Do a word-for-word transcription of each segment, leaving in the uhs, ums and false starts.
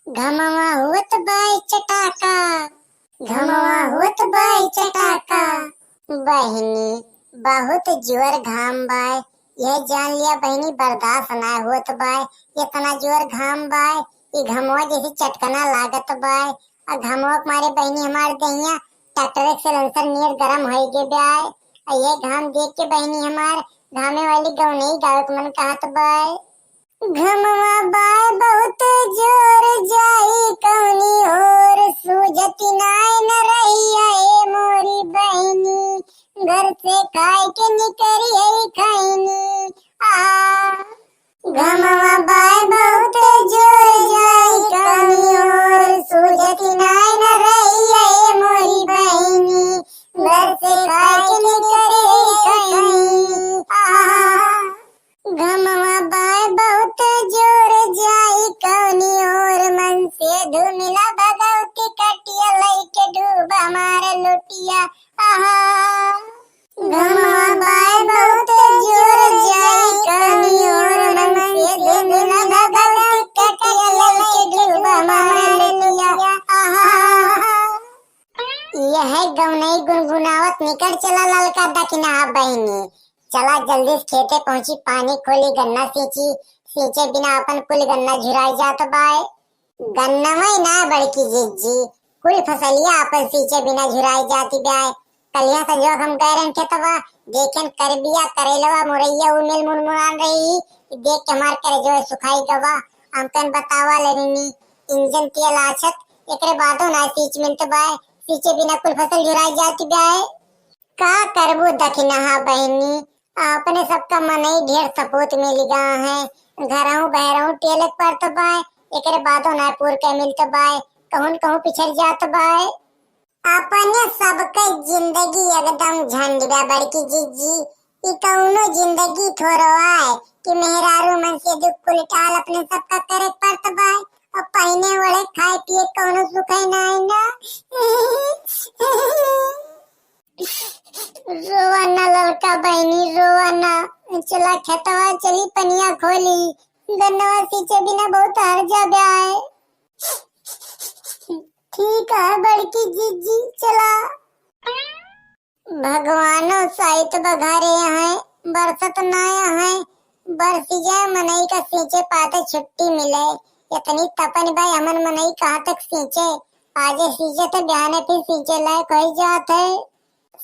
घमवा होत बाय चटाका, घमवा होत बाय चटाका। बहिनी, बहुत जोर घाम बाय, यह जान लिया बहिनी, बर्दाश्त ना होत बाय, इतना जोर घाम बाय, ई घमवा जैसे चटकना लागत बाय। आ घमवा के मारे बहिनी हमार देहिया ट्रैक्टर के सिलेंसर नियर गरम होई गे बाय। आ ये घाम देख के बहिनी हमार घामे वाली गवनई गावे के मन कहत बाय। घमवा बाय बहुत जोर, जाई कौनी ओर, सूझत नाय न रहिया ए मोरी बहिनी, घर से खाए के निकरी है खैनी। आ, घमवा बाय बहुत जोर, जाई कौनी ओर, सूझत नाय न रहिया ए मोरी बहिनी, घर से खाए के निकरी है खैनी। आ, घमवा बाय बहुत जोर, जाई कौनी ओर, मन से धुमिला भगवती कटिया, लइके डूब हमार लोटिया। आहा। घमवा बाय बहुत जोर, जाई कौनी ओर, मन से धुमिला भगवती कटिया, लइके डूब हमार लोटिया। आहा। यह गौनई गुनगुनावत निकल चला ललका दखिनहा बहिनी। चला जल्दी से खेते पहुँची, पानी खोली, गन्ना सींची, सींचे बिना अपन कुल गन्ना झुराई जात बाय। गन्नवै ना बड़की जिज्जी, कुल फसलिया अपन सींचे बिना झुराई जाती बाय। कलिया संझवा हम गए रहन खेतवा, देखेन करबिया, करेलवा, मुरैया, उ मेल मुनमुनान रही, देख के हमार करेजवा सुखाई गवा। हम कन बतावा लेनी, इंजन तेल आछत, एकरे बादो ना सींच मिलत बाय, सींचे बिना कुल फसल झुराई जात बाय। का करबू दखिनहा बहिनी, अपने सबका मनई ढेर सपूत मिल गा है, घरहू बहरहू टेले के पड़त बाय, एकरे बादो ना पूर के मिलत बाय, कहून कहूँ पिछड़ जात बाय। अपने सबके जिंदगी एकदम झंड बा बड़की जिज्जी, ई कौनो जिंदगी थोरो आय कि मेहरारू मन से दुख कुल टाल अपने सबका करे के पड़त बाय, और पहिने ओढ़े खाए पिए कौनो सुख है ना, है ना। रोवा ना ललका बहिनी, रोवा ना। चला खेतवा चली, पनिया खोली, गन्नवा सींचे बिना बहुत हर जा ब्याय। ठीक है बड़की जिज्जी, चला। भगवानो साइत बघारे हैं, बरसत ना है, बरसी जाए मनई का सींचे पाते छुट्टी मिले। इतनी तपन बा हमन मनई कहाँ तक सींचे, आजे सींचे तो बिहाने फिर सींचे लायक हो जात है।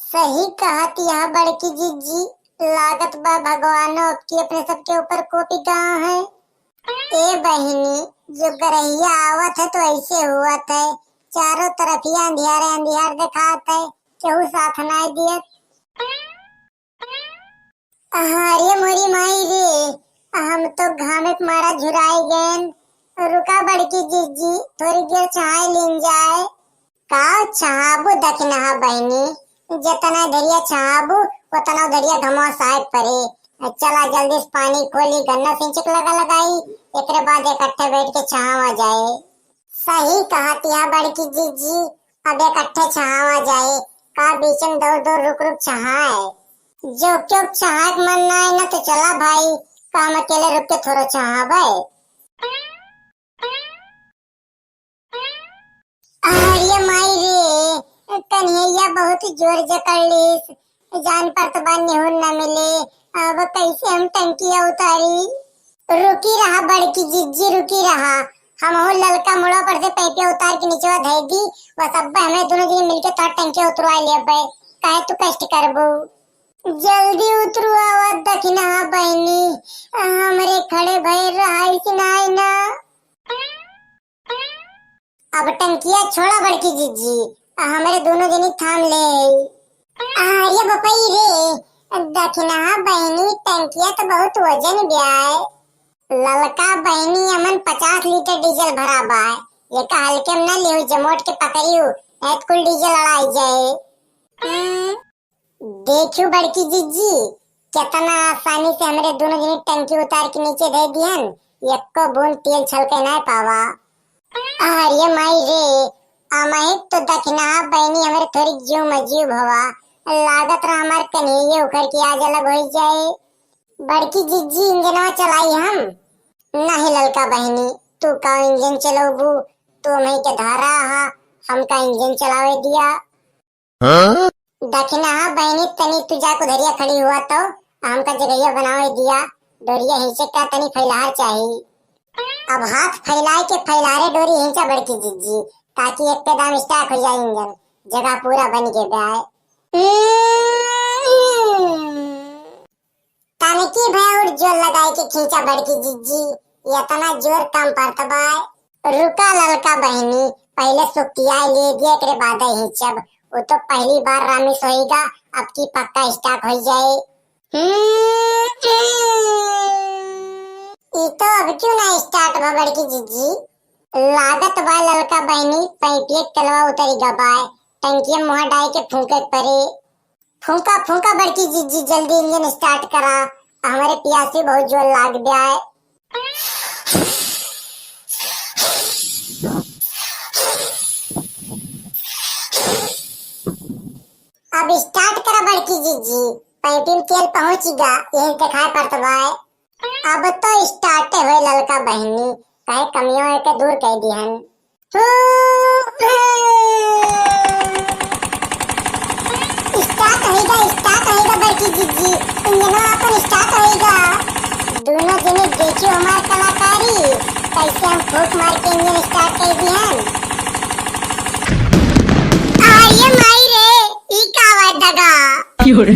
सही कहत यह बड़की जिज्जी, लागत बा भगवानो अब की अपने सबके ऊपर कोपी गा है। ए बहिनी, जो गरहिया आवत है तो ऐसे हुवत है, चारों तरफिया अंधियारे अंधियार देखात है, केहू साथ नाय दियत। अरे मोरी माई रे, हम तो घामे के मारा झुराई गएन। रुका बड़की जिज्जी, थोरी देर छहाई लीन जाए। का छहाबू दखिनहा बहिनी, जतना धरिया छहाबू, ओतना धरिया घमवा साहेब परे। चला जल्दी से पानी खोली, गन्ना सिंचिक लगा लगाई, एकरे बाद इकट्ठे बैठ के छहावा जाए। सही कहत या बड़की जिज्जी, अब इकट्ठे छहावा जाए, का बीच में दौड़ दौड़ रुक रुक छहाए। जो क्यों छहाए के मन ना है ना तो चला भाई, का हम अकेले रुक के थोड़ो छहाबे। अरे माई रे, कन्हैया बहुत जोर जकड़ लीस, जान पर तो बा निहुर न मिले, अब कैसे हम टंकिया उतारी? रुकी रहा बड़की जिज्जी, रुकी रहा, हमहू ललका मुड़वा पर से पैपिया उतार के नीचवा धई दी, बस अब हमें दोनों जने मिलके तोहार टंकिया उतरवा लेबे, काहे तू कष्ट करबू? जल्दी उतरवावा दखिनहा बहिनी, हमरे खड़े भय रहाई सिनाई ना। अब टंकिया छोड़ा बड़की जिज्जी, आ हमरे दोनों जनी थाम ले। अरे बपई रे, दखिनहा बहिनी टंकिया तो बहुत वजन ब्याय। ललका बहिनी अमन पचास लीटर डीजल भरा बाय, ये का हल्के में ना लियो, जमोट के पकड़ियो, नहीं तो कुल डीजल अड़ाई जाए। हम्म। देखियो बड़की जिज्जी, केतना आसानी से हमरे दोनों जनी टंकी उतार के नीचे दे दिहन, एको बूंद तेल छलके नाय पावा। अरे माई रे, अमहित तो दखिनहा बहिनी हमरे थोड़ी जीव में जीव भवा, लागत रहा हमार कन्हैया उखड़ के आज अलग होई जाए। बड़की जिज्जी इंजनवा चलाई हम। नहीं ललका बहिनी, तू का इंजन चलौबू? तू हमही के धारा हा, हमका इंजन चलावे दिया। हाँ? दखिनहा बहिनी, तनी तू जाके उधरिया खड़ी हुआ तो, हमका जगहिया बनावे दिया। डोरिया हिंचे का तनी फैलार चाही। अब हाथ फैलाए के फैलारे डोरी हिंचा बड़की जिज्जी, ताकि एक दाम start हो जाए इंजन, जगह पूरा बन के बे आए। तनकी भय और जोर लगाए के खींचा बड़की जिज्जी, इतना जोर कम पड़त बाय। रुका ललका बहिनी, पहले सुखियाए ले दिया, एकरे बाद हिंचब। वो तो पहली बार रामिस होइगा, अब की पक्का start हो जाए। हम्म, ई तो अब क्यों ना start भा बड़की जिज्जी? लागत बा ललका बहिनी, पाइपिया के तलवा उतरी गबाय, टंकिया मुँह डाल के फूंके के परे। फूंका, फूंका बड़की जिज्जी, जल्दी इंजन start करा, हमरे पियासी बहुत जोर लाग गया है। अब start करा बड़की जिज्जी, पाइपिन तेल पहुँचिगा, यही देखाए पड़त बाय। अब तो start होए ललका बहिनी, कहे कमियों के दूर कह दिहन। Start होइगा, start होइगा बड़की जिज्जी, इंजनवा अपन start होइगा। दोनों जने देखियो हमार कलाकारी, कैसे हम फूंक मार के इंजन start कर दिहन। अरे माई रे, ई का आवाज दगा? क्यों रे?